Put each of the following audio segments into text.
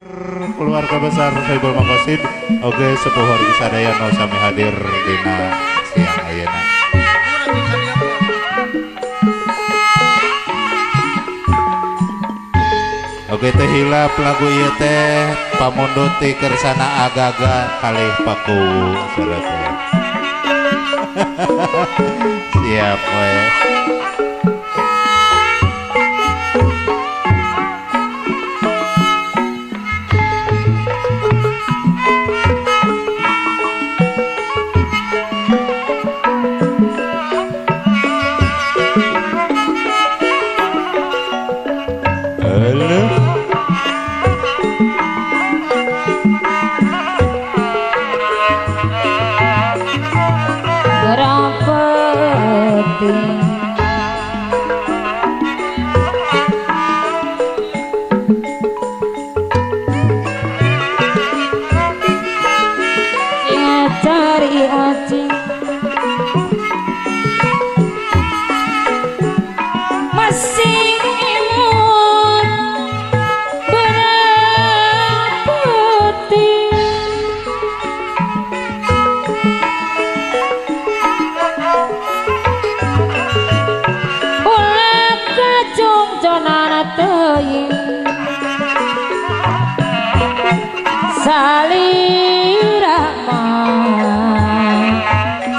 Keluarga besar Sohibul Maqasid oge sepuh wargi sadaya nu sami hadir dina siang ayeuna. Oge teh hilap lagu ieu teh pamundut ti kersana agaga kalih paku saudara teh. Siap we.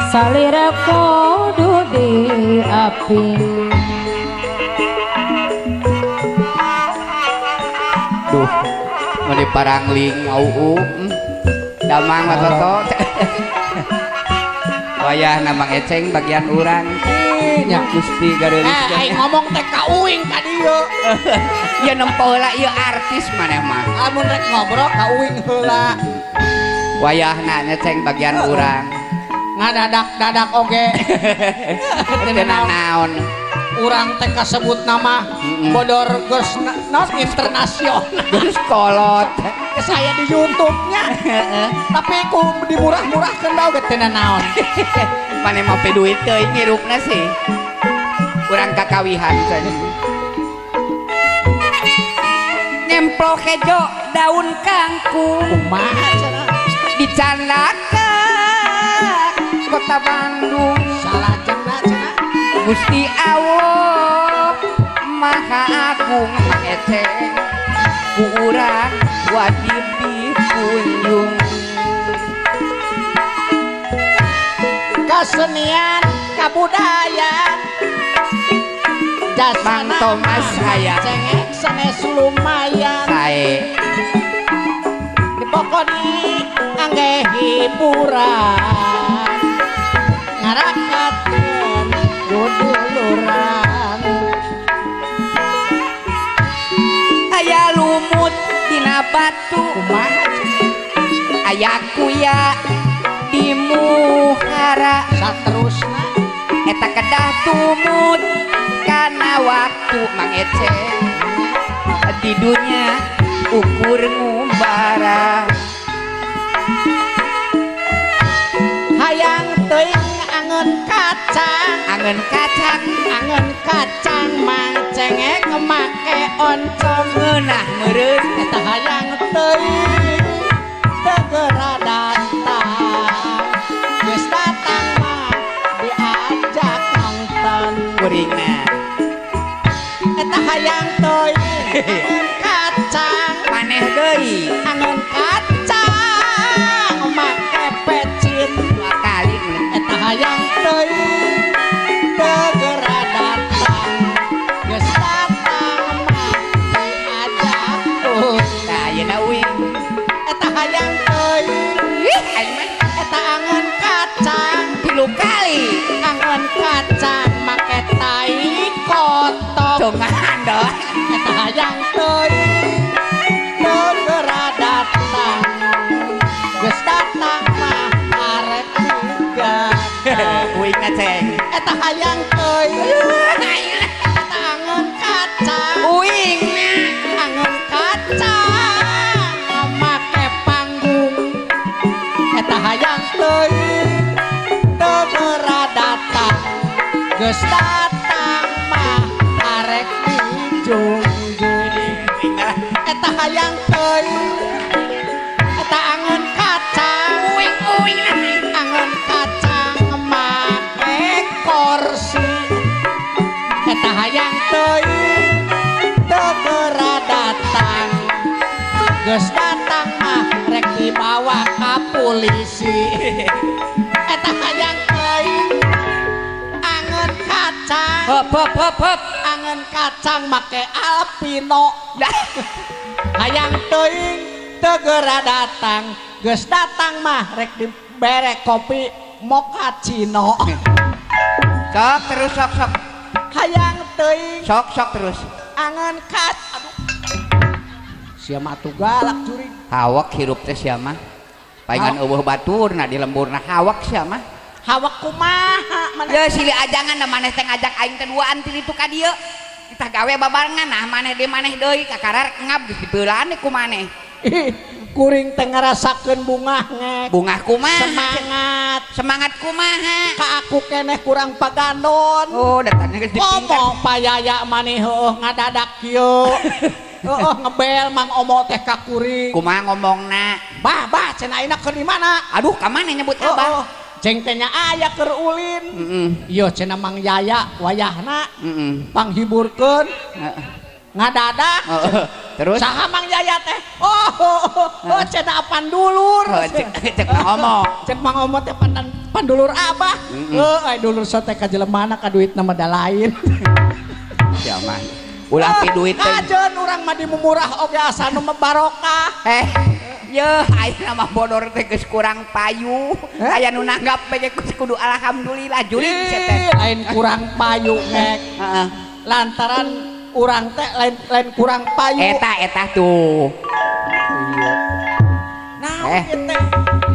Salira kudu diapi. Duh, meni parangling au damang matoto. Wayah namang eceng bagian urang. Nya Gusti gareulis. Aing ngomong teh ka uing ka dieu. Ya nempo heula ieu artis maneh mah. Amun rek ngobrol ka uing heula. Wayahna nyeceng bagian urang. Ngadadak-dadak oge. Teu naon. Urang teh kasebut nama bodor geus naon internasional. Geus kolot. Saya di YouTube-nya. Tapi ku dimurah-murahkeun bae oge teu naon. Mane mah pe duit teuing ngirupna sih. Urang kakawihan cenah. Nyemplok hejo daun kangkung. Kumaha cenah? Dicandakan Kota Bandung salajengna cenah Gusti Allah Maha Agung eceng ku urang wajib dikunjung. Kesenian kabudayaan jasana Mang Thomas aya cengek sanes lumayan sae dipokoni angge hiburan ngarakatkeun duduluran. Aya lumut dina batu kumaha aya kuya di muhara saterusna eta kedah tumut kana waktu Mang Eceng di dunya ukur ngumbara. Hayang teuing angeun kacang angeun kacang angeun kacang mang cengek make oncom ngeunah meureun eta hayang teuing segera datang geus datang mah diajak nonton kuringna eta hayang teuing angeun kacang maneh deui angeun kacang make pecin dua kali eta hayang teuing segera datang geus datang mah diajak tah ayeuna uing eta hayang teuing ih aing mah eta angeun kacang tilu kali angeun kacang make tai kotok congan doh eta hayang teuing segera datang geus datang mah arek digadang uingna ceng eta hayang teuing eta angeun kacang uingna angeun kacang make panggung eta hayang teuing segera datang geus datang mah arek dijunjung eta hayang teuing Geus datang mah rek dibawa ka polisi. Eta hayang teuing angen kacang. Hop hop hop hop. Angen kacang make Alpino. Hayang teuing tegera datang. Geus datang mah rek dibere kopi mochaccino. Sok terus sok sok. Hayang teuing sok sok terus. Angen kat. Aduh. Sia mah atuh galak jurig. Hawak hirup teh sia mah. Paingan eueuh baturna di lemburna hawak sia mah. Hawak kumaha maneh? Ye silih ajangan da maneh teh ngajak aing teh duaan ti ditu ka dieu. Kita gawe babarengan nah maneh deui maneh deui kakarar ngab geus dipeulaan ku maneh. Kuring teh ngarasakeun bungah ngek. Bungah kumaha? Semangat. Semangat kumaha? Ka aku keneh kurang pagandon. Oh, datangnya geus dipingkan. Ngomong payaya maneh heueuh ngadadak kieu. Heueuh ngebel Mang Omo teh ka kuring. Kumaha ngomongna? Bah, bah cenah ayeuna keur di mana? Aduh, ka mana nyebut abah? Ceng teh nya aya keur ulin. Ieu cenah Mang Yaya wayahna. Panghiburkeun. Ngadadak. Terus saha Mang Yaya teh? Oh, cenah apan dulur. Cek Mang Omo. Cek Mang Omo teh pandulur abah. Heuh, ai dulur sote ka jelemana ka duitna mah da lain. Sia mah. Ulah pi duit teh. Kajeun urang mah dimumurah oge asa nu mah barokah. Yeuh, ayeuna mah bodor teh geus kurang payu. Aya nu nanggap bae geus kudu alhamdulillah jurig sia teh. Lain kurang payu ngek. Heeh. Lantaran urang teh lain kurang payu. Eta tuh. Iya. Nah, ieu teh.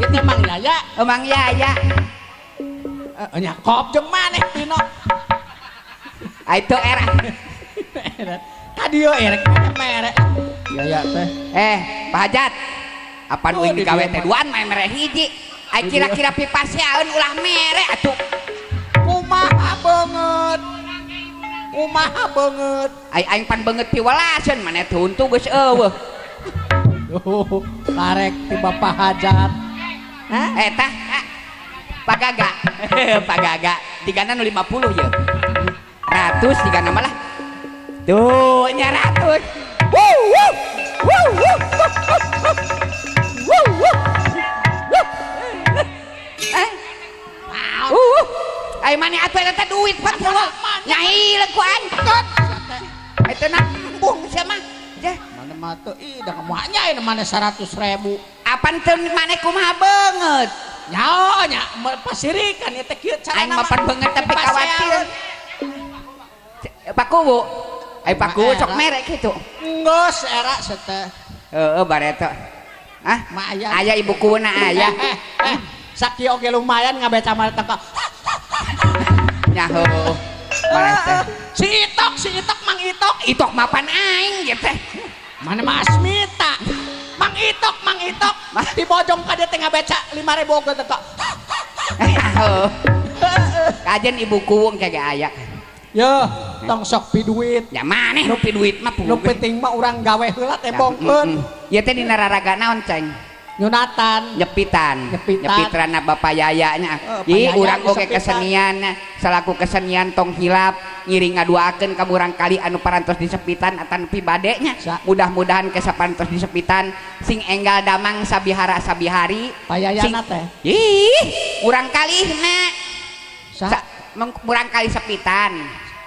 Ieu teh Mang Yaya. Oh, Mang Yaya. Nya kop jeung maneh Pino. Ai teu era. Ka dieu erek mere. Yaya teh. Pak Hajat. Apan uing digawe teh duaan mah mere hiji. Ai kira-kira pipaseaeun ulah mere atuh. Kumaha beungeut. Kumaha beungeut. Ai aing pan beungeut piwalaseun maneh teh untu geus eueuh. Duh, karek ti Bapak Hajat. Hah? Eta Pak Gaga. Pak Gaga tigana nu 50 ye. Ratus tigana mah lah. Tuh nya ratus. Wuh wuh. Wuh wuh. Wuh wuh. Wuh. Ai maneh atuh eta teh duit 40. Nyahileuk ku aing. Eta nambung sia mah. Yah. Mana mah teu ih da moal nya maneh 100.000. Apan teu maneh kumaha beungeut? Nyaho nya pasirikan ieu teh kieu carana. Aing mah pan beungeut tapi khawatir. Pak Kuwu. Ai Pak Kuwu sok mere kitu. Geus era teh. Heeh bareto. Hah? Ma aya. Aya ibu kuwuna aya. Sakieu oge lumayan ngabeca mah teh. Nyaho. Maneh teh. Si Itok Mang Itok. Itok mapan aing ieu teh. Mana mah Asmita. Mang Itok, Mang Itok. Di bojong ka dieu teh ngabeca 5.000 oge teh. Nyaho. Kajen ibu kuwu engke ge aya. Yeuh, tong sok pi duit. Ya maneh nu pi duit mah. Nu penting mah urang gawe heula teh bongkeun. Ieu teh dina raraga naon, Ceng? Nyunatan, nyepitan. Nyepitrana Bapak Yaya nya. Ih, urang oge kesenian, salaku kesenian tong hilap ngiring ngaduakeun ka murang kali anu parantos disepitan atan pi bade nya. Mudah-mudahan kesapantos disepitan sing enggal damang sabihara sabihari. Payayana teh. Ih, urang kalihna. Murang kali sepitan.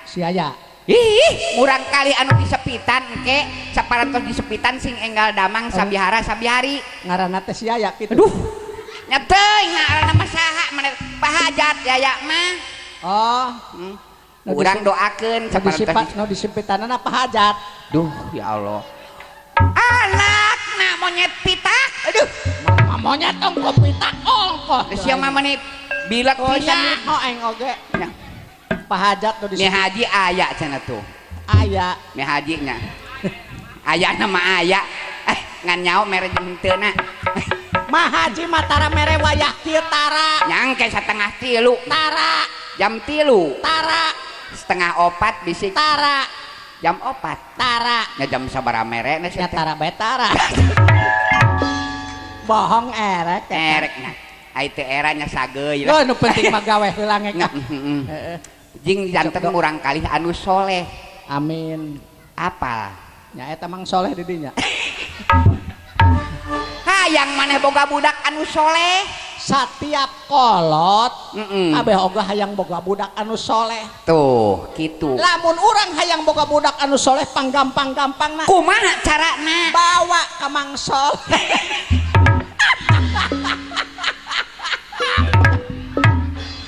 Si Yaya. Ih, murang kali anu disepitan engke saparantos disepitan sing enggal damang sabihara sabihari. Ngaranna teh si Yaya kitu. Aduh. Nya teuing ngaranna mah saha maneh Pak Hajat Yaya mah. Oh. Urang doakeun saparantos nu disepitanana Pak Hajat. Duh, ya Allah. Anakna monyet pitak. Aduh. Monyet ongko pitak ongko. Sia mah meni bilek pisan. Oh, aing oge. Pak Hajat tuh di Mi Haji aya cenah tuh. Aya. Mi Haji nya. Aya nama aya. Ngan nyao mere jeung henteu na. Ma Haji mah tara mere wayah kieu tara. Nyangke 2:30. Tara. Jam 3. Tara. 3:30 bisik. Tara. Jam 4. Tara. Nya jam sabaraha mere na nya tara bae tara. Bohong erek. Erek nya. Ai teu era nya sageuy. Oh, nu penting mah gawe heula ngek. Heeh. Jing janten murang kalih anu soleh. Amin. Apal? Nya eta Mang Soleh di dinya. Hayang maneh boga budak anu soleh. Satiap kolot kabeh oge hayang boga budak anu soleh. Tuh, kitu. Lamun urang hayang boga budak anu soleh panggampang-gampangna. Kumaha carana? Bawa ka Mang Soleh.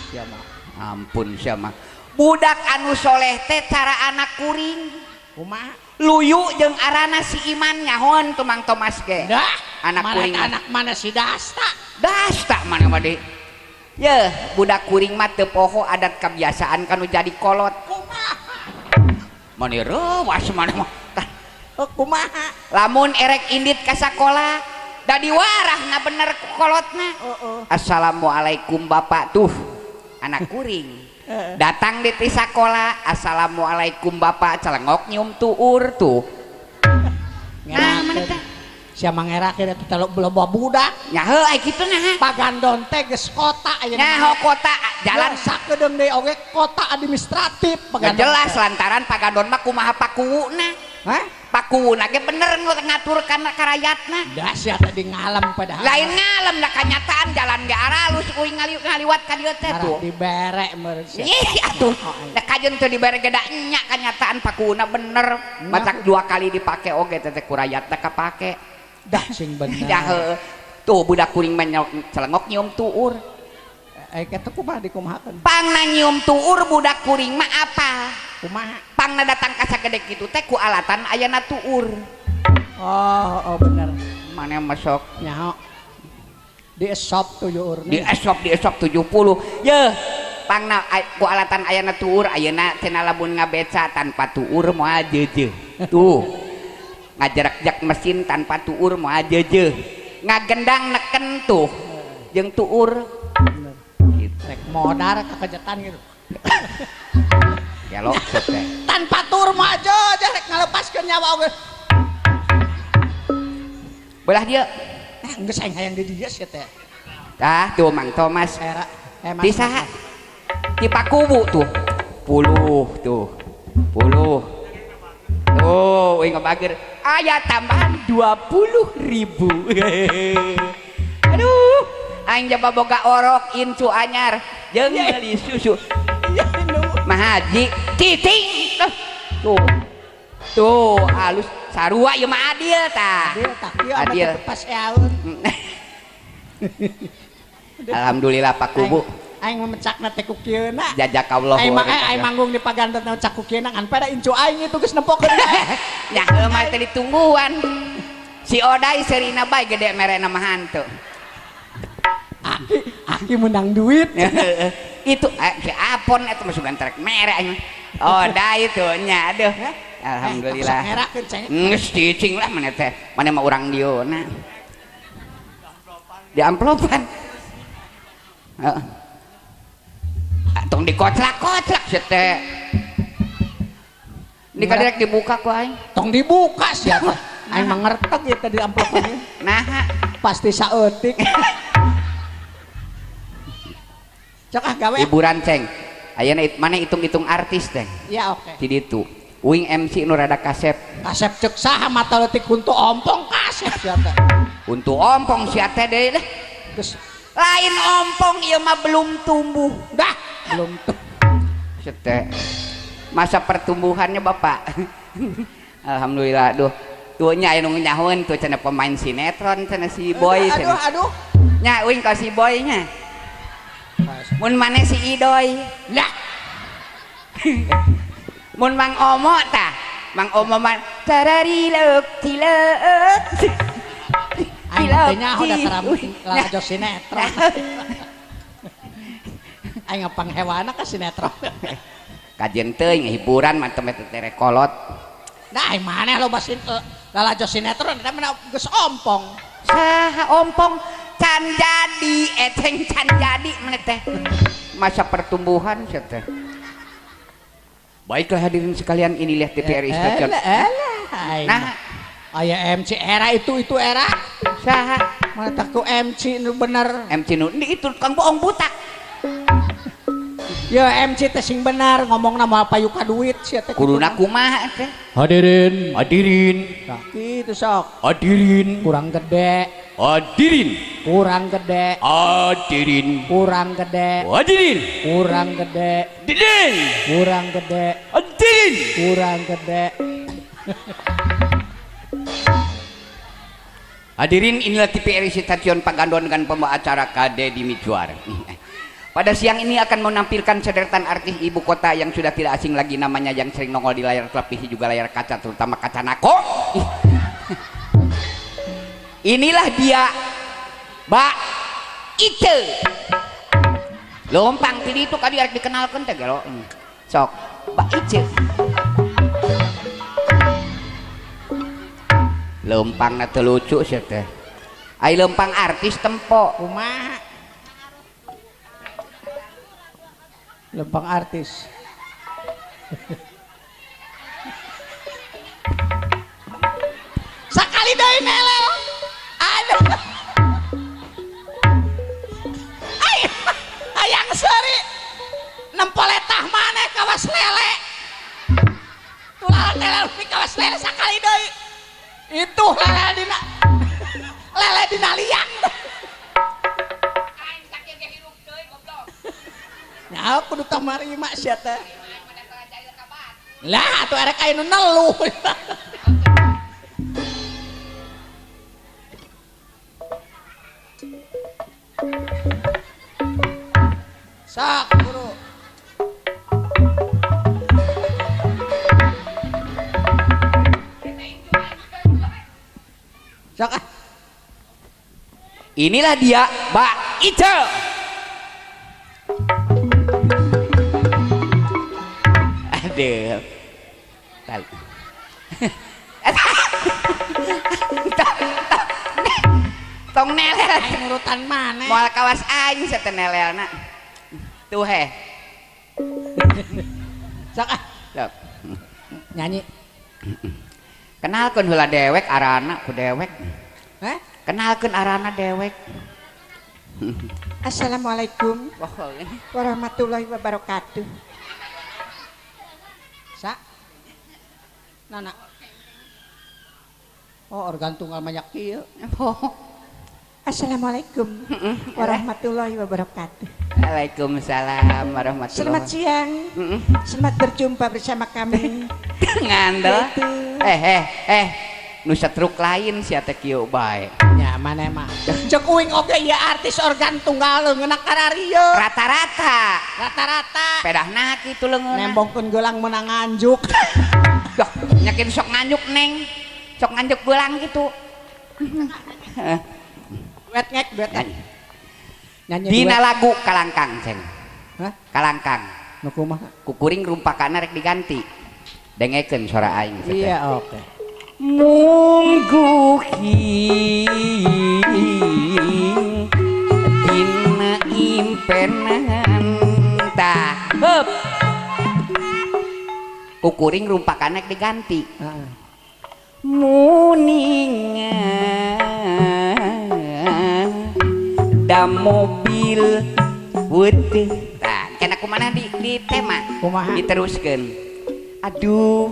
Sia mah. Ampun sia mah. Budak anu soleh teh cara anak kuring. Kumaha? Luyu jeung arana si Iman nyahoan tuh Mang Thomas ge. Dah, anak kuring anak mana si Dasta? Dasta mana mah deui. Yeuh, budak kuring mah teu poho adat kebiasaan kanu jadi kolot. Kumaha? Mani reuwas mana mah. Kumaha? Lamun erek indit ka sakola, da diwarahna bener ku kolotna. Assalamualaikum Bapak tuh. Anak kuring. Datang di sakola, assalamualaikum bapak, celengok nyium tuur tuh. Nah, mana teh? Sia mangerakeun eta teh loba budak. Nya heuh ai kitu nah. Pagandon teh geus kota ayeuna. Nya kota jalan sakedeung deui oge kota administratif Pagandon. Jelas lantaran Pagandon mah kumaha pakuwuna. Hah? Pakuwuna ge bener ngatur kana karayatna. Da sia tadi ngalem padahal. Lain ngalem da kanyataan jalan ge aralus kuring ngaliwat ka dieu teh tuh. Dibere meureun sia. Ih atuh. Da kajeun teu dibere ge da nya kanyataan pakuwuna bener. Matak dua kali dipake oge teh ku rakyatna kapake. Dah sing bener. Dah heuh. Tuh budak kuring mah celengok nyium tuur. Kitu kumaha dikumahakeun? Pangna nyium tuur budak kuring mah apa? Kumaha? Pangna datang ka sagede kitu teh ku alatan ayana tuur. Oh, oh bener. Mana masuk? Nyaho. Di esop tujuh. Di esop 70. Yeuh, pangna ku alatan ayana tuur ayeuna cenah lamun ngabeca tanpa tuur moal jeujeuh. Tuh. Ngajarak-jak mesin tanpa tuur moal jeujeuh. Ngagendang neken tuh jeung tuur. Bener. Gitu. Rek modar kakejetan gitu. Gelo teh. Tanpa tuur mah aja rek ngalepaskeun nyawa oge. Belah dieu. Geus aing hayang di dieu sia teh. Tah tuh Mang Thomas. Era di saha? Di Pakuwu tuh. Puluh tuh. Puluh. Tuh, euy ngabager. Aya tambahan 20.000. Aduh, aing jaba boga orok incu anyar jeung meuli susu. Mahaji cicing. Tuh. Tuh, halus sarua ieu mah adil tah. Adil tah kieu adil. Pas eaun. Alhamdulillah Pak Kubu. Aing memecakna teh ku kieuna. Jajak Allah. Aing mah aing manggung di Pagandon mecak ku kieuna ngan pada incu aing itu geus nempokeun. Nya heuh mah teh ditungguan. Si Oday serina bae gede merena mah hantu. Aki menang duit. Itu si Apon eta mah sugan trek mere aing. Oday itu nya aduh. Alhamdulillah. Geus cicing lah mana teh. Mana mah urang dieuna. Di amplopan. Heeh. Tong dikoclak-koclak sia teh. Ini kan direk dibuka ku aing. Tong dibuka sia teh. Aing mah ngerteg ieu teh di amplopan ieu. Naha pasti saeutik. Cok ah gawe. Hiburan ceng. Ayeuna mana hitung-hitung artis teh. Ya oke. Di ditu. Uing MC nu rada kasep. Kasep ceuk saha mata leutik huntu ompong kasep sia teh. Huntu ompong sia teh deui lah. Geus lain ompong ieu mah belum tumbuh. Dah, belum tumbuh. Sete. Masa pertumbuhannya Bapak. Alhamdulillah aduh. Tuh nya aya nu nyahoeun tuh cenah pemain sinetron cenah si Boy. Aduh aduh. Nya uing ka si Boy nya. Mun maneh si Idoy. Lah. Mun Mang Omo tah. Mang Omo mah tararileup tileup. Aing teh nyaho da lalajo sinetron. Aing ngapanghewana ka sinetron. Kajen teuing hiburan mah teh tere kolot. Nah, aing maneh loba lalajo sinetron eta mah geus ompong. Saha ompong? Can jadi, eceng can jadi maneh teh. Masa pertumbuhan sia teh. Baiklah hadirin sekalian, inilah TVRI Stasiun. Nah, aya MC era itu era. Saha? Mana tak ku MC nu bener. MC nu itu kang bohong butak. Ya MC teh sing benar ngomongna moal payu ka duit sia teh. Kuduna kumaha teh? Hadirin. Hadirin. Tah kitu sok. Hadirin. Kurang gede. Hadirin. Kurang gede. Hadirin. Kurang gede. Hadirin. Kurang gede. Hadirin. Kurang gede. Hadirin. Kurang gede. Hadirin, inilah TVRI Stasiun Pagandon dengan pembawa acara KD di Mijuar. Pada siang ini akan menampilkan sederetan artis ibu kota yang sudah tidak asing lagi namanya, yang sering nongol di layar televisi juga layar kaca, terutama kaca nako. Inilah dia, Mbak Ice. Lompang tadi itu kali arek dikenalkan teh gelo. Sok, Mbak Ice. Lempangna teu lucu sia teh. Ai lempang artis tempo. Kumaha? Lempang artis. Sakali deui melel. Aduh. Ay, hayang seuri. Nempo letah maneh kawas lele. Tulah lele kawas lele sakali deui. Itu lele dina liang. Aing sakieu ge hirup deui goblok. Nya kudu tamarima sia teh. Lah atuh erek aya nu neluh. Sak guru. Sok ah. Inilah dia Mbak Ice. Aduh. Tong nelel aing nurutan maneh. Moal kawas aing sateh nelelna. Tuh heh. Sok ah. Sok. Nyanyi. Kenalkeun heula dewek arana ku dewek. Hah? Kenalkeun arana dewek. Assalamualaikum warahmatullahi wabarakatuh. Sa. Nana. Oh, organ tunggal banyak kieu. Oh. Assalamualaikum warahmatullahi wabarakatuh. Waalaikumsalam warahmatullahi. Selamat siang. Selamat berjumpa bersama kami. Ngandel. Nu setruk lain sia teh kieu bae. Nya maneh mah. Cek uing oge ieu artis organ tunggal leungeunna kararieu. Rata-rata. Rata-rata. Pedahna kitu leungeunna. Nembongkeun geulang meunang nganjuk. Duh, nyakin sok nganjuk neng. Sok nganjuk geulang kitu. Duet ngek, duet ngek. Nyanyi dina lagu Kalangkang, Ceng. Hah? Kalangkang. Nu kumaha? Kukuring rumpakana rek diganti. Dengekeun suara aing. Iya, oke. Mungguhi dina impenan tah. Hup. Kukuring rumpakana rek diganti. Heeh. Muninga da mobil putih. Tah, cenah kumaha di tema? Kumaha? Diteruskeun. Aduh,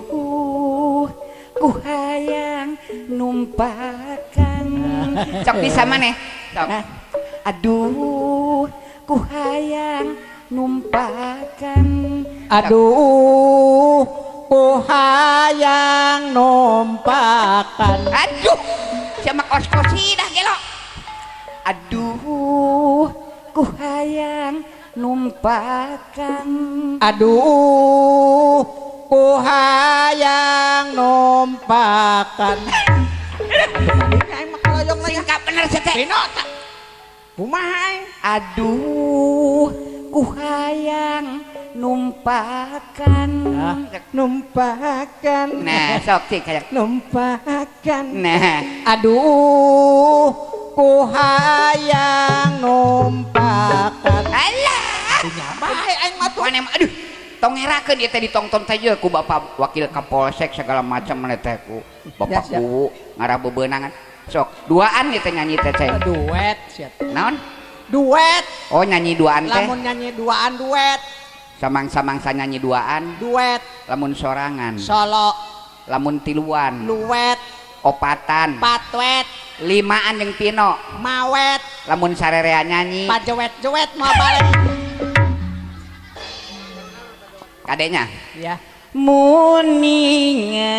ku hayang numpakan. Sok bisa maneh? Sok. Aduh, ku hayang numpakan. Aduh, ku hayang numpakan. Aduh, sia mah kos-kosi dah gelo. Aduh, ku hayang numpakan. Aduh, ku hayang numpakan. Singkap bener sih teh. Kumaha? Aduh, ku hayang numpakan. Numpakan. Nah, sok sih kayak numpakan. Nah, aduh, ku hayang numpakan. Alah, bae aing mah tuh. Aduh, tong ngerakeun ieu teh ditongton teh ye ku Bapak Wakil Kapolsek segala macam maneh teh ku Bapak Kuwu ngarah bebeunangan. Sok, duaan ieu teh nyanyi teh ceng. Duet sia. Naon? Duet. Oh, nyanyi duaan teh. Lamun nyanyi duaan duet. Samang-samangsa nyanyi duaan. Duet. Lamun sorangan. Solo. Lamun tiluan. Luwet. Opatan. Patwet. Limaan jeung Pino. Mawet. Lamun sarerea nyanyi. Pajewet-jewet moal balik. Kadenya. Iya. Muninga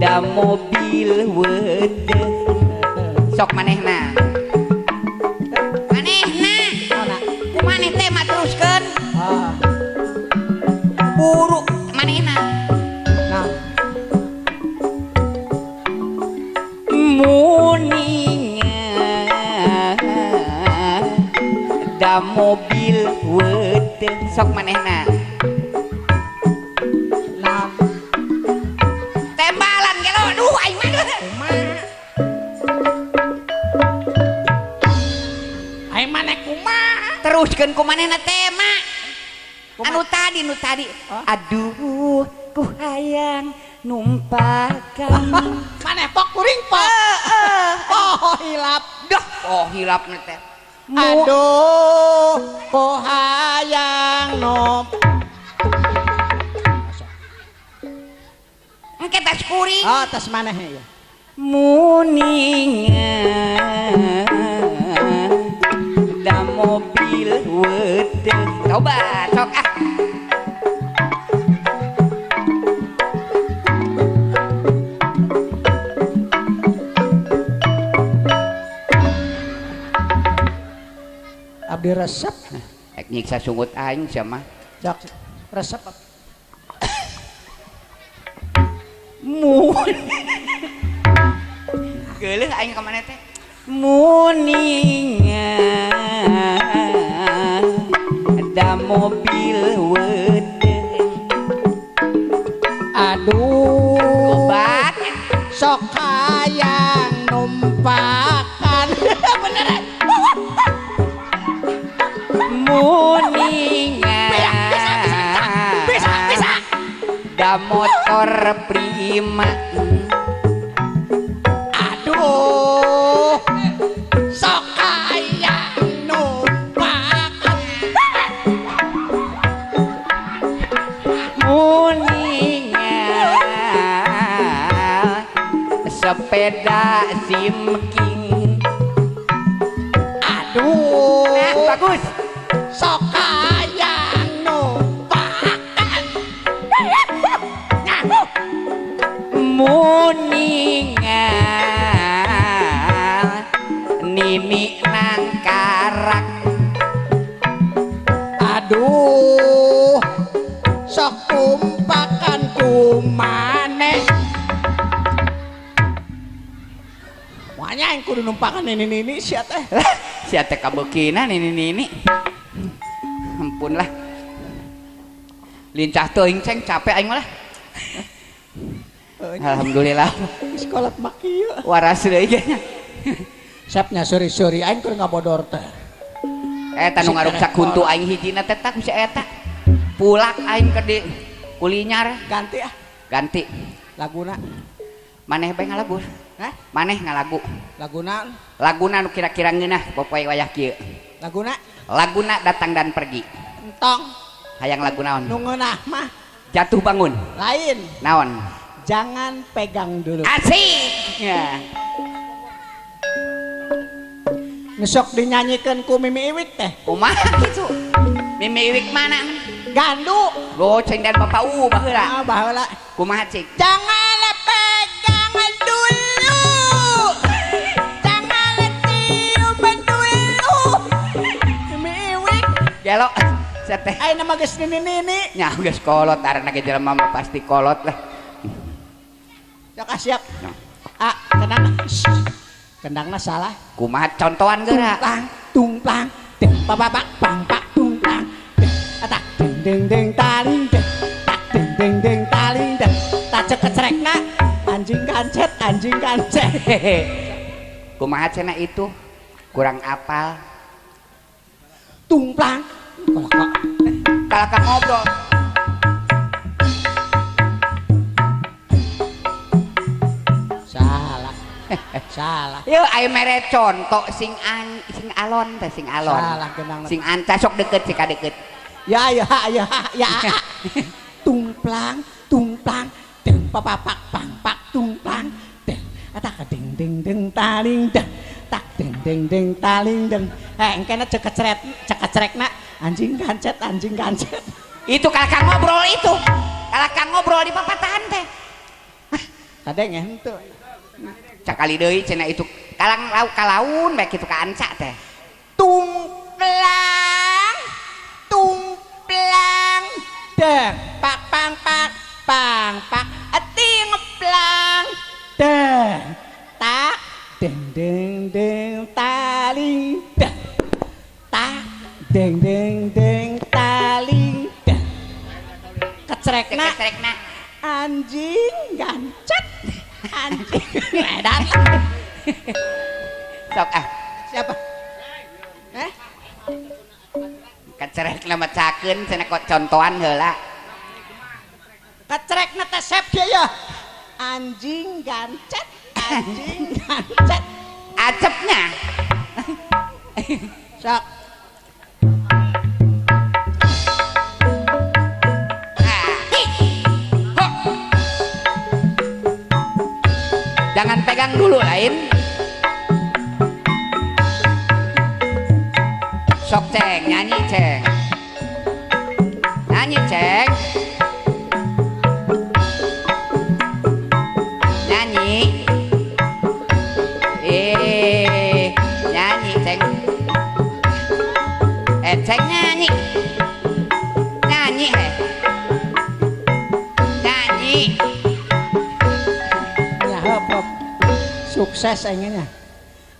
da mobil wedeh. Sok manehna. Manehna. Ku maneh teh mah teruskeun. Buru manehna. Nah. Muninga da mobil wedeh. Sok manehna. Nah. Tembalan gelo duh aing mah. Kumaha? Aing maneh kumaha? Teruskeun ku manehna tema. Anu tadi nu tadi. Aduh, ku hayang numpakan. Maneh pok kuring pok. Oh hilap. Dah, oh hilapna teh. Aduh, ku hayang nump. Engke tas kuring. Oh, tas maneh ya. Muninga da mobil wedeh. Coba sok ah. Abdi resep. Ek nyiksa sungut aing sia mah. Sok resep. Mun. Geuleuh aing ka maneh teh. Muninga da mobil wedeh. Aduh, obat sok hayang numpakan. Beneran. Muninga bisa bisa da motor Prima. Aduh, sok hayang numpakan. Muninga sepeda Simking. Aduh, nah, bagus. Sok hayang numpakan. Muninga nini nangkarak. Aduh, sok tumpakan kumane. Makanya yang kudu numpakan nini-nini sia teh. Sia teh kabeukina nini-nini. Ampun lah. Lincah teuing ceng capek aing mah lah. Alhamdulillah. Sekolah mak ieu. Waras deui ge nya. Siapnya suri-suri aing keur ngabodor teh. Eta nu ngaruksak huntu aing hijina teh tak si eta. Pulak aing ke di kulinyar. Ganti ah. Ganti. Laguna. Maneh bae ngalagu. Hah? Maneh ngalagu. Laguna. Laguna nu kira-kira ngeunah popoe wayah kieu. Laguna. Laguna datang dan pergi. Entong. Hayang lagu naon? Nu ngeunah mah. Jatuh bangun. Lain. Naon? Jangan pegang dulu. Asik. Ya. Ngesok dinyanyikan ku Mimi Iwik teh. Kumaha kitu? Mimi Iwik mana? Gandu. Lo ceng dan bapak u baheula. Ah, baheula. Kumaha cik? Jangan pegang dulu. Jangan tiup dulu. Mimi Iwik. Gelo. Teh. Ayeuna mah geus nini-nini. Nya geus kolot arana ge jelema mah pasti kolot lah. Sok siap. Ah, kendang. Kendangna salah. Kumaha contohan geura? Tungplang, tungplang, deng pa pang pak tungplang. Tak deng deng deng taling deng. Tak deng deng deng taling deng. Tak cekecrekna anjing kancet, anjing kancet. Kumaha cenah itu? Kurang apal. Tungplang. Kalahkan ngobrol. Salah. Salah. Yeuh aya mere conto sing sing alon teh sing alon. Salah genang. Sing anca sok deket sih ka deket. Ya ya ya ya. Tungplang tungplang deng papapak pang pak tungplang deng tak ding ding ding taling deng tak ding ding ding taling deng. Eh engkena cekecret cekecrekna anjing kancet anjing kancet. Itu kalakang ngobrol itu. Kalakang ngobrol di papatahan teh. Kadang henteu. Cakali deui cenah itu kalang lauk kalaun bae kitu ka anca teh. Tungplang tungplang deng pak pang pak pang pak tingplang deng tak deng deng deng taling deng tak deng deng deng taling deng kecrekna kecrekna anjing gancet anjing edan. Sok ah siapa eh kecerekna macakeun cenah kok contohan heula. Kecerekna teh sep dia ya. Anjing gancet, anjing gancet. Acepnya. Sok. Jangan pegang dulu lain. Sok ceng, nyanyi ceng. Nyanyi ceng. Nyanyi. Nyanyi ceng. Ceng nyanyi. Nyanyi Nyanyi. Ya hop. Sukses inginnya.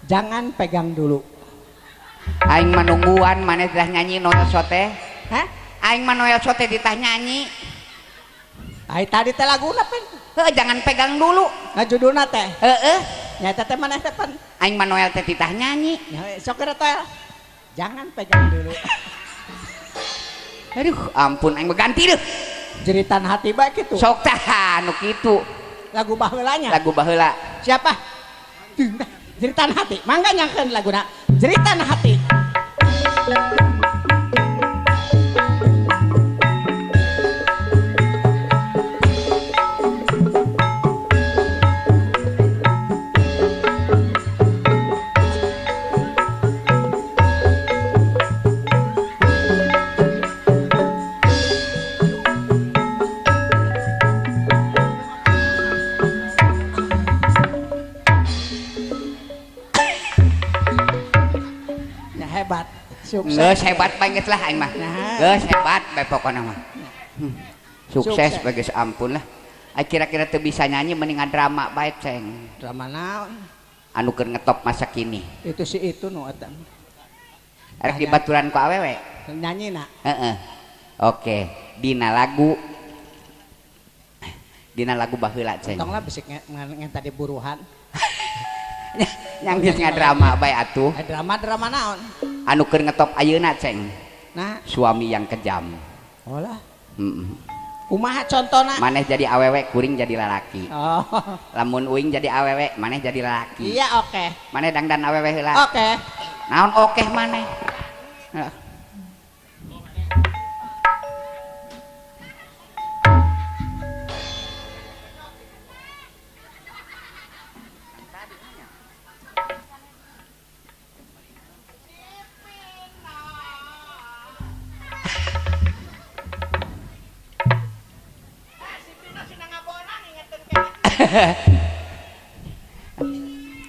Jangan pegang dulu. Aing manungguan maneh teh nyanyi Noel Sote. Hah? Aing Manuel Sote ditah nyanyi. Ai tadi teh laguna pen. Heuh, jangan pegang dulu. Nah judulna teh. Heeh. Nya eta teh maneh teh pan. Aing Manuel teh titah nyanyi. Ya sok geura teh. Jangan pegang dulu. Aduh, ampun aing ganti deuh. Jeritan hati bae kitu. Sok tah nu kitu. Lagu baheulanya. Lagu baheula. Siapa? Jeritan hati. Mangga nyangkeun laguna. Jeritan hati. Hebat. Sukses. Geus hebat banget lah aing mah. Geus hebat bae pokona mah. Sukses bae geus ampun lah. Ai kira-kira teu bisa nyanyi mending drama bae ceng. Drama naon? Anu keur ngetop masa kini. Itu si itu nu eta. Arek dibaturan ku awewe. Nyanyi na. Heeh. Oke, dina lagu baheula ceng. Tong lah bisik ngen tadi buruhan. Yang geus ngadrama bae atuh. Drama-drama naon? Anu keur ngetop ayeuna ceng. Nah, suami yang kejam. Oh lah. Heeh. Kumaha contona? Maneh jadi awewe, kuring jadi lalaki. Oh. Lamun uing jadi awewe, maneh jadi lalaki. Iya, oke. Okay. Maneh dangdan awewe heula. Oke. Okay. Naon oke maneh? Heeh.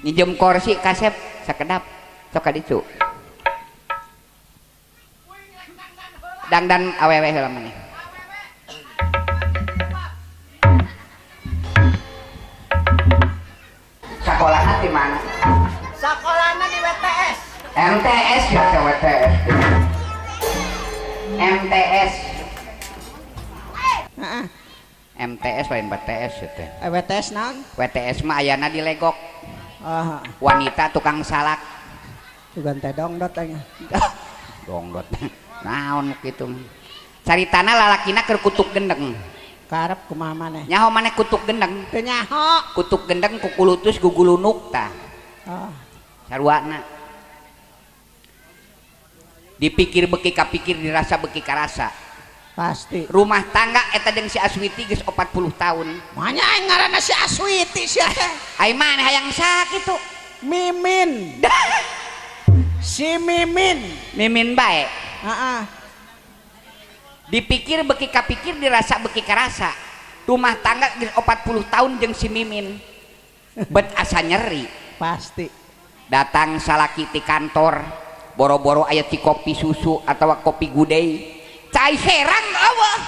Nginjem kursi kasep sakedap sok ka ditu. Dangdan awewe heula maneh. Sakolahna di mana? Sakolahna di WTS. MTS ya ke WTS. MTS. Heeh. MTS lain WTS ya teh. WTS naon? WTS mah ayana di Legok. Wanita tukang salak. Sugan teh dongdot aing. Dongdot. Naon kitu. Caritana lalakina keur kutuk gendeng. Karep kumaha maneh? Nyaho maneh kutuk gendeng. Teu nyaho. Kutuk gendeng kukulutus gugulunuk tah. Oh. Sarwana. Dipikir beki kapikir dirasa beki karasa. Pasti. Rumah tangga eta jeung si Aswiti geus 40 tahun. Manya aing ngaranna si Aswiti sia teh. Ai maneh hayang saha kitu? Mimin. Si Mimin. Mimin bae. Heeh. Dipikir beki kapikir dirasa beki karasa. Rumah tangga geus 40 tahun jeung si Mimin. Bet asa nyeri. Pasti. Datang salaki ti kantor, boro-boro aya ti kopi susu atawa kopi gudei. Cai serang eueuh.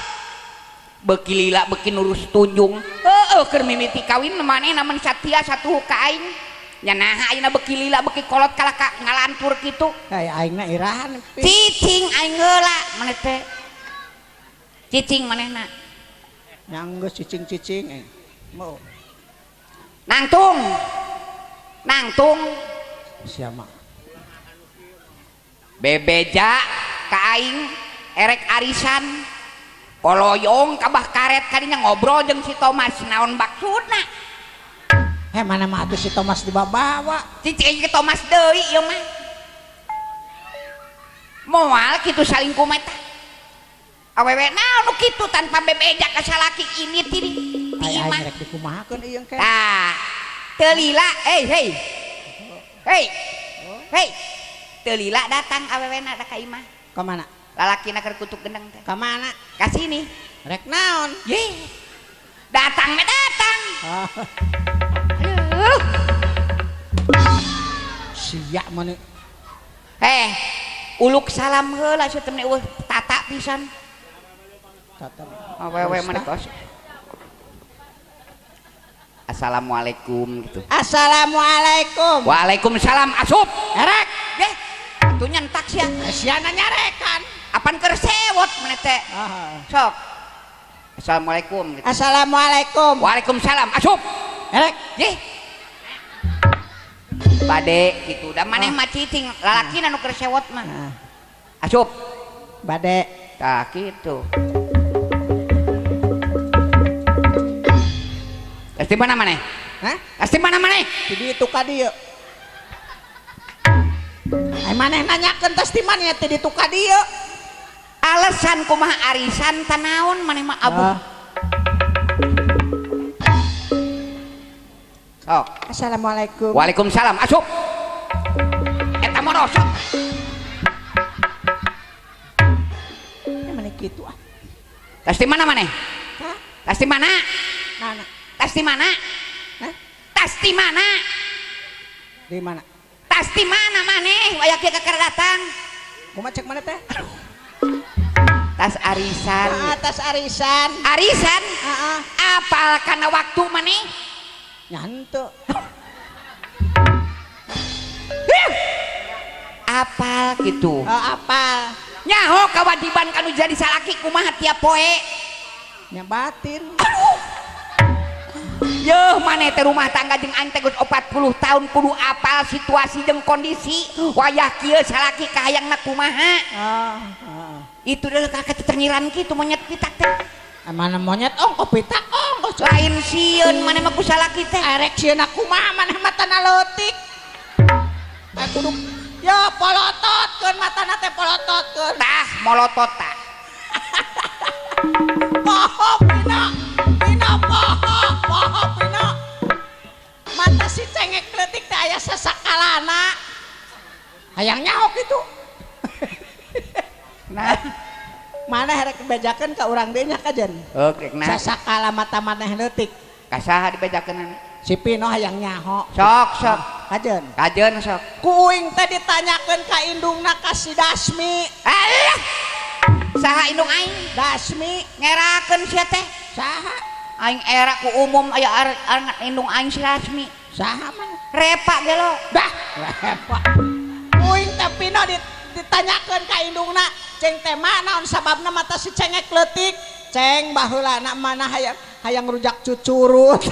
Beki lila beki nurus tunjung. Heueuh keur mimiti kawin manehna mun satia satuhu ka aing. Nya naha ayeuna beki lila beki kolot kalah ka ngalantur kitu. Ai aingna irahan. Cicing aing heula maneh teh. Cicing manehna. Nya geus cicing-cicing. Mau. Nangtung. Nangtung. Sia mah. Bebeja ka aing erek arisan. Koloyong kabah karet kadinya ngobrol jeung si Thomas naon maksudna. Heh mana mah atuh si Thomas dibawa. Cicing ke Thomas deui ieu mah. Moal kitu salingkuh mah tah. Awewe naon nu kitu tanpa bebeja ka salaki ini ti di imah. Rek dikumahakeun ieu engke. Tah. Teu lila, hey hey. Hey. Hey. Teu lila datang awewena ka imah. Ka mana? Lalakina keur kutuk gendeng teh. Ka mana? Ka sini. Rek naon? Ye. Datang mah datang. Aduh. Sia maneh. Eh, uluk salam heula sia teh eueuh tata pisan. Tata. Awewe maneh kos. Assalamualaikum gitu. Assalamualaikum. Waalaikumsalam asup. Erek. Deh. Atuh nyentak sia. Sia nyarekan. Apan keur sewot maneh teh. Sok. Assalamualaikum gitu. Assalamualaikum. Waalaikumsalam asup. Erek. Ye. Bade gitu. Da maneh mah cicing, lalakina nu keur sewot mah. Asup. Bade. Tah kitu. Tas di mana maneh? Hah? Tas di mana maneh? Di ditu ka dieu. Ai maneh nanyakeun tas di mana nya ti ditu ka dieu? Alasan kumaha arisan tanaon maneh mah abuh. Sok. Assalamualaikum. Waalaikumsalam. Asup. Eta morosot. Ya maneh kitu ah. Tas di mana maneh? Hah? Tas di mana? Mana? Tas di mana? Hah? Tas di mana? Di mana? Tas di mana maneh? Waya kieu kakara datang. Kumaha cek mana teh? Tas arisan. Ah, tas arisan. Arisan? Heeh. Apal kana waktu maneh? Nya henteu. Apal kitu. Oh, apal. Nyaho kewajiban kanu jadi salaki kumaha tiap poe? Nya batin. Aduh. Yeuh maneh teh rumah tangga jeung aing teh geus 40 tahun kudu apal situasi jeung kondisi. Wayah kieu salaki kahayangna kumaha? Itu deh kakek cengiran kitu monyet pitak teh. Mana monyet ongko pitak ongko. Lain sieun maneh mah ku salaki teh. Erek sieun kumaha maneh matana leutik. Kudu ya polototkeun matana teh polototkeun. Tah molotot tah. Poho pina. Pina poho, poho pina. Mata si cengek leutik teh aya sasakalana. Hayang nyaho kitu. Nah, maneh rek bejakeun ka urang deui nya kajen. Oke, nah. Sasakala mata maneh leutik. Ka saha dibejakeunana? Si Pino hayang nyaho. Sok, sok. Kajen. Kajen sok. Ku uing teh ditanyakeun ka indungna ka si Dasmi. Alah. Saha indung aing? Dasmi. Ngerakeun sia teh. Saha? Aing era ku umum aya indung aing si Dasmi. Saha mah? Repa gelo. Dah, repa. Uing teh Pino ditanyakeun ka indungna, ceng teh naon sababna mata si cengek leutik? Ceng baheulana mana hayang rujak cucurut.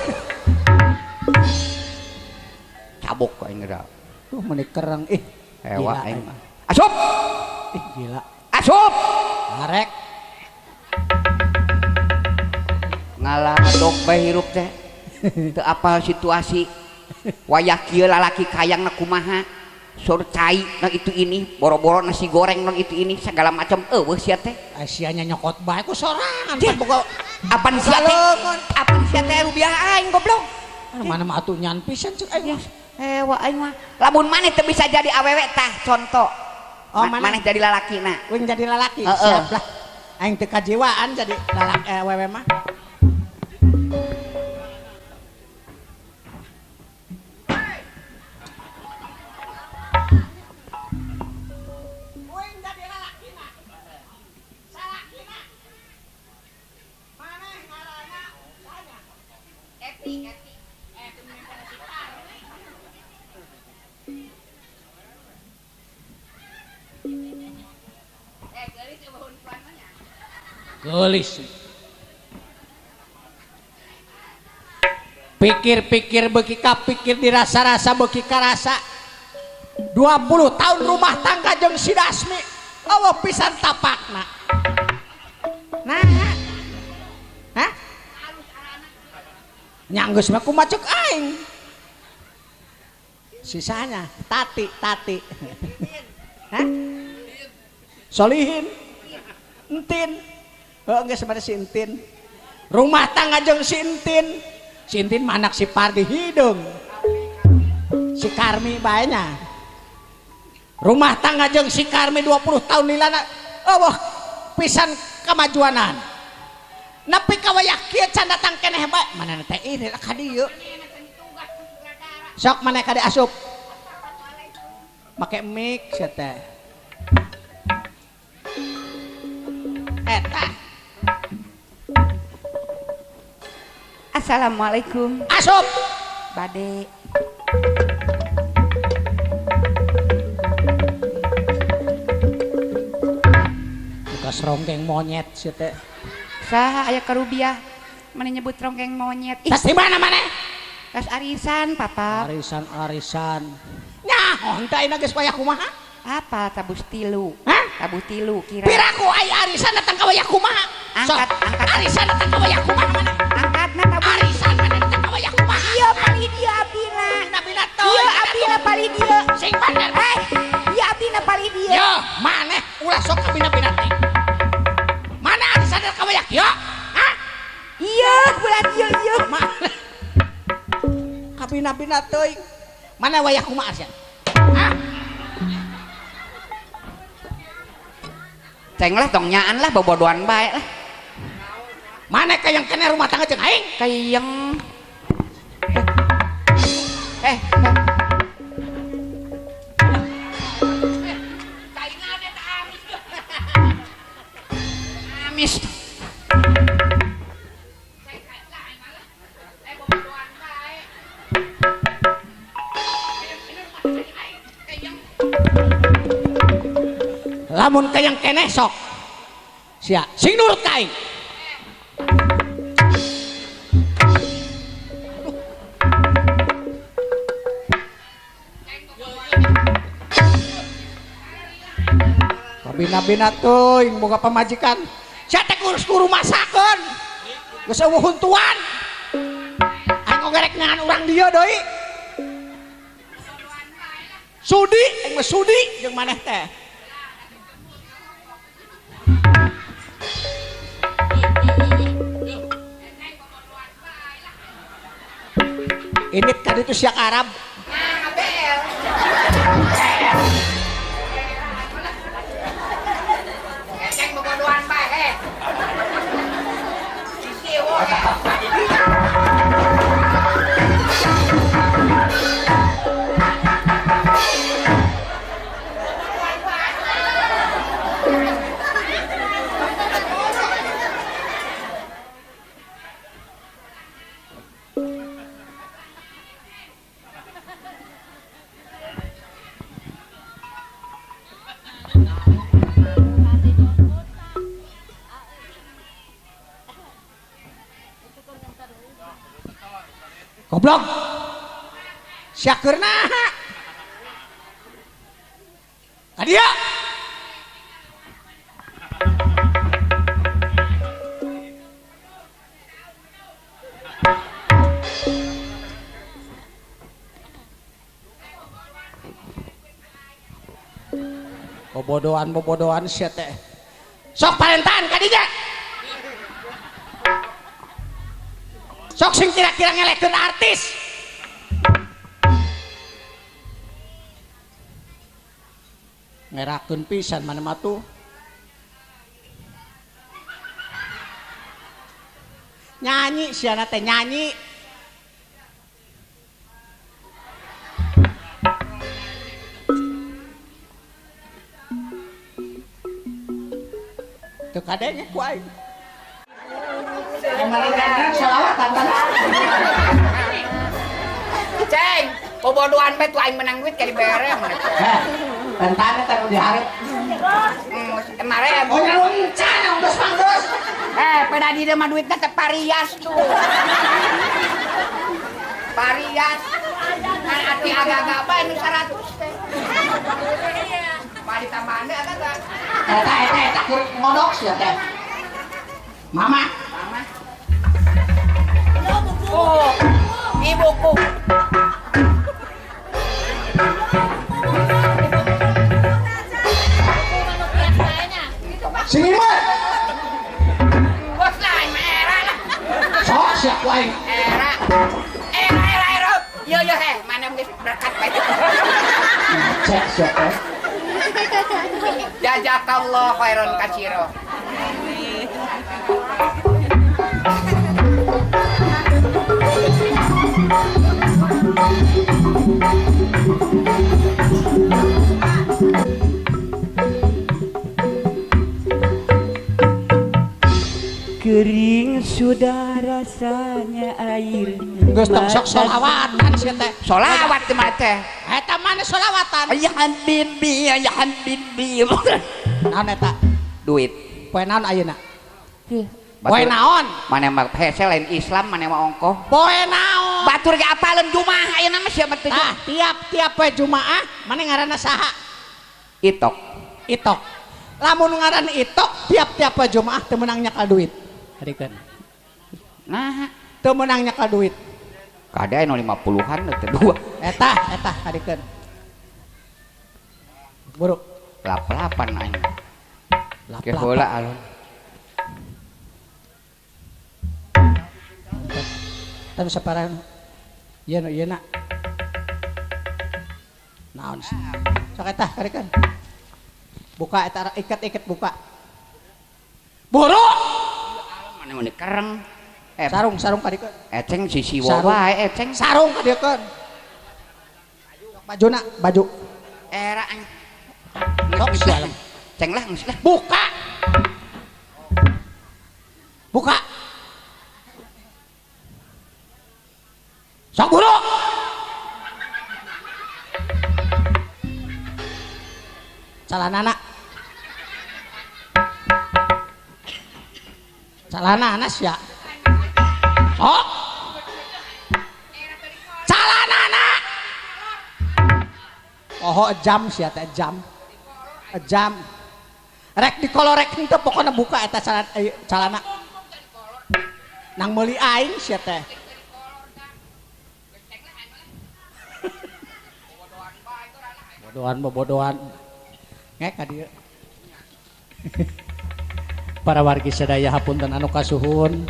Cabok aing geura. Tuh meuni kereng ih. Ewa aing mah. Asup. Ih gila. Asup. Arek. Ngaladok bae hirup teh. Teu apal situasi. Wayah kieu lalaki kayangna kumaha? Sur cai na itu ini, boro-boro nasi goreng non itu ini segala macam eueuh sia teh. Sia nya nyokot bae ku sorangan pan boga apan sia teh. Apan sia teh rupiah aing goblok. Mana mah atuh nyan pisan ceuk aing. Wah aing mah. Lamun maneh teu bisa jadi awewe tah contoh. Oh, maneh jadi lalakina. Wing jadi lalaki. Siap lah. Aing teu kajiwaan jadi lalaki awewe mah. Wing jadi lalakina. Salakina. Maneh ngaranna sanya. Eti, Eti. Gelis. Pikir-pikir beuki kapikir dirasa-rasa beuki karasa. 20 tahun rumah tangga jeung si Dasmi. Allah pisan tapakna. Nah. Hah? Nya geus mah kumaha ceuk aing. Sisanya Tati, Tati. Hah? Solihin. Entin. Oh, geus pada si Entin. Rumah tangga jeung si Entin. Si Entin mah anak si Pardi hidung. Si Karmi bae nya. Rumah tangga jeung si Karmi 20 tahun lilana. Eueuh pisan kamajuanan. Nepi ka wayah kieu can datang keneh bae. Mana teh ini ka dieu. Sok maneh ka dieu asup. Make mic sia teh. Eta. Assalamualaikum. Asup. Bade. Bekas ronggeng monyet sia teh. Saha aya karubiah maneh nyebut ronggeng monyet. Tas di mana maneh? Tas arisan, Papa. Arisan-arisan. Nyaho henteu ayeuna geus wayah kumaha? Apa tabus tilu? Hah? Tabuh tilu kira. Piraku aya arisan datang ka wayah kumaha? Angkat, angkat. Arisan datang ka wayah kumaha maneh? Angkatna tabuh. Arisan maneh datang ka wayah kumaha? Ieu palih dieu abdina. Abdina teuing. Ieu abdina palih dieu. Sing bener. Eh, ieu abdina palih dieu. Yo, maneh ulah sok abina-bina teh. Mana arisan datang ka wayah kieu? Hah? Ieu belah dieu ieu. Maneh. Kabina-bina teuing. Mana wayah kumaha arisan? Hah? Ceng lah tong nyaan lah bobodoan bae lah. Mana kayang kena rumah tangga jeung aing? Kayang. Amis. Lamun kayang keneh sok. Sia, sing nurut ka aing. Kabina-bina teuing boga pamajikan. Sia teh kurus ku rumasakeun. Geus eueuh huntuan. Aing oge rek ngan urang dieu deui. Sudi, aing mah sudi jeung maneh teh. Ini tadi itu siak Arab. Goblok. Sia keur naha? Ka dieu. Bobodoan-bobodoan sia teh. Sok parentaan ka dinya. Sok sing kira-kira ngelekeun artis. Ngerakeun pisan mana mah tuh. Nyanyi siana teh nyanyi. Teu kadenge ku aing. Sholawatan kan. Ceng, bobodoan bae tuh aing menang duit kali bere mana. Heh, tentana teh nu dihareup. Kemarin. Oh nya luncan geus manggeus. Pada di mah duitna teh parias tuh. Parias. Kan ati agak-agak bae nu 100 teh. Mah ditambahan deui agak-agak. Eta eta eta keur ngodok sia teh. Mama. Mama. Oh, ibuku. Sini mah. Bos lah, era lah. Sok siap ku aing. Era. Era era era. Yo yo heh, mana geus berkat bae. Cek siap teh. Jazakallah khairan katsira. Kering sudah rasanya air. Geus tong sok sholawatan sia teh. Sholawat teh mah teh. Eta mana sholawatan? Ya habibi, ya habibi. Naon eta? Duit. Poe naon ayeuna? Poe naon? Mana mah hese lain Islam, mana mah ongkoh. Poe naon? Batur ge apaleun Jumaah ayeuna mah sia mah teu. Tah, tiap-tiap poe Jumaah mana ngaranna saha? Itok. Itok. Lamun ngaran Itok tiap-tiap poe Jumaah teu meunang nyakal duit. Harikeun. Nah, teu meunang nyakal duit. Kada anu 50-an teh dua. Eta, eta harikeun. Buruk. Lap-lapan aing. Lap-lapan. Ke heula alun. Teu saparan. Ieu nu ieu na. Naon sih? Sok eta harikeun. Buka eta iket-iket buka. Buruk. Mana mun kereng. Sarung sarung kadikeun. Eceng sisi wae eceng. Sarung kadikeun. Bajuna, baju. Era aing. Sok sia. Ceng lah geus lah. Buka. Buka. Sok buru. Calanana. Calanana sia. Sok. Calanana. Oh, jam sia teh jam. Jam. Rek dikolorek henteu pokona buka eta calana. Nang meuli aing sia teh. Bodohan bobodohan. Ngek ka dieu. Para wargi sadaya hapunten anu kasuhun.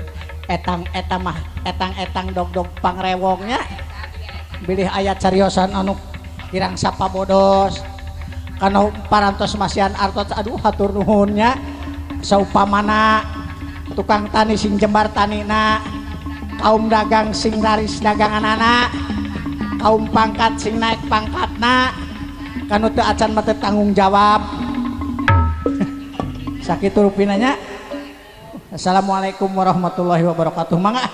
Etang eta mah etang-etang dog-dog pangrewongnya. Bilih aya cariosan anu kirang sapabodos. Kana parantos masihan artos aduh hatur nuhun nya. Saupamana tukang tani sing jembar tanina, kaum dagang sing laris daganganana, kaum pangkat sing naik pangkatna, kanu teu acan mah teu tanggung jawab. Sakitu rupina nya. Assalamualaikum warahmatullahi wabarakatuh. Mangga.